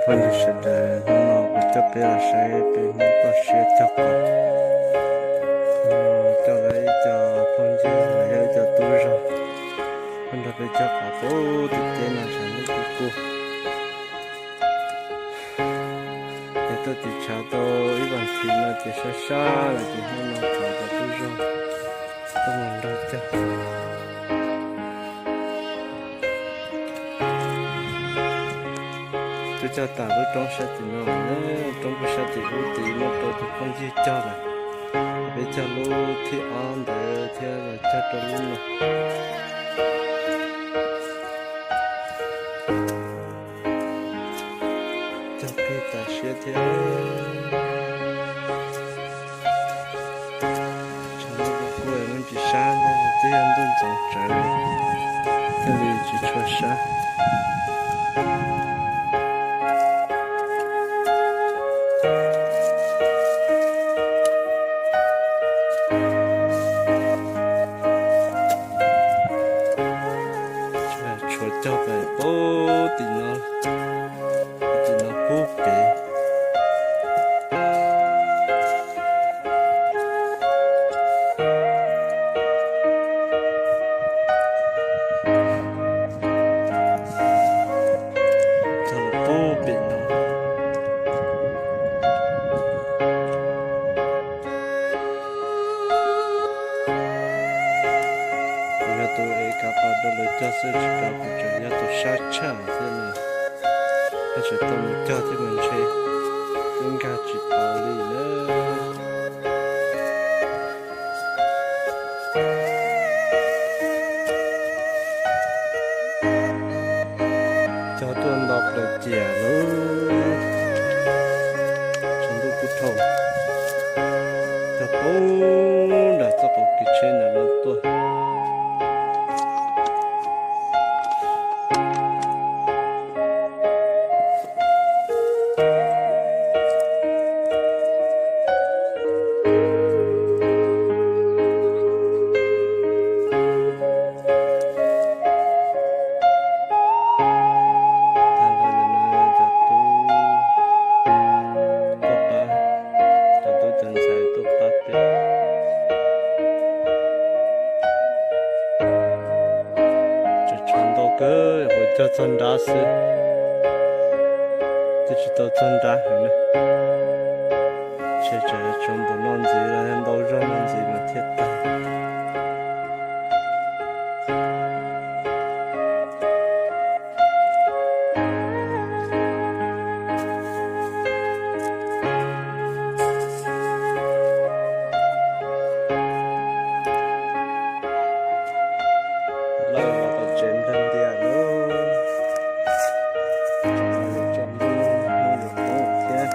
Phooj ywg sawv daws, hnub no kuv coj peb los saib peb Hmoob toj siab cog qos. Hnub no coj lawv ib co phooj ywg los yog ib co tub zog tuaj nrog peb cog qos pem tim teb no tshav ntuj kub kub. Ces tuaj tim tshav tau ib vas thiv no ces sab sab lawm ces hnub no thov cov tub zog tuaj mus nrog cog. Twb cog tas lub roob sab tim no, roob pem sab tim ub tid muaj rau tus phooj ywg cog lawm. Peb cog lub thib ob ntawd thiab los cog rau lub no. Cog pem tas siab thiab. Tshav ntuj kuj kuj, muaj tsis sab, twb yog ntuj ntxoov tsawv, thiaj li tsis tshua sab. Tshuav cog pem pem tim no, tim no pub kev. Cog pub pem no. Kuv yog tus ev kav qos rau lawv cog xwb, tsis kav kuv tseem yog tus sab tshaj xwb no. Yog tsis tau mus cog thiab mas ntshe twb nkag tsis tau li na. Cog tuaj nto plaws ciam lawm, tshav ntuj kub dhau, cog pem nram txoj qub kev tsheb ntawm no tuaj. Tag nrho ntawm no yog cov tub tuaj pab, cov tub cov ntxhais tuaj pab peb. Tseem tshuav ntau kawg, yuav cog txog nrab xwb, twb tsis tau txog nrab heev na. Ntshe tseem tshuav npaum no ntxiv los yog ntau zog no ntxiv mas thiaj tag. Lawv los tau tsev nplog ntias lawm, tseem los yuav tsaus ntuj, yuav poob thiab.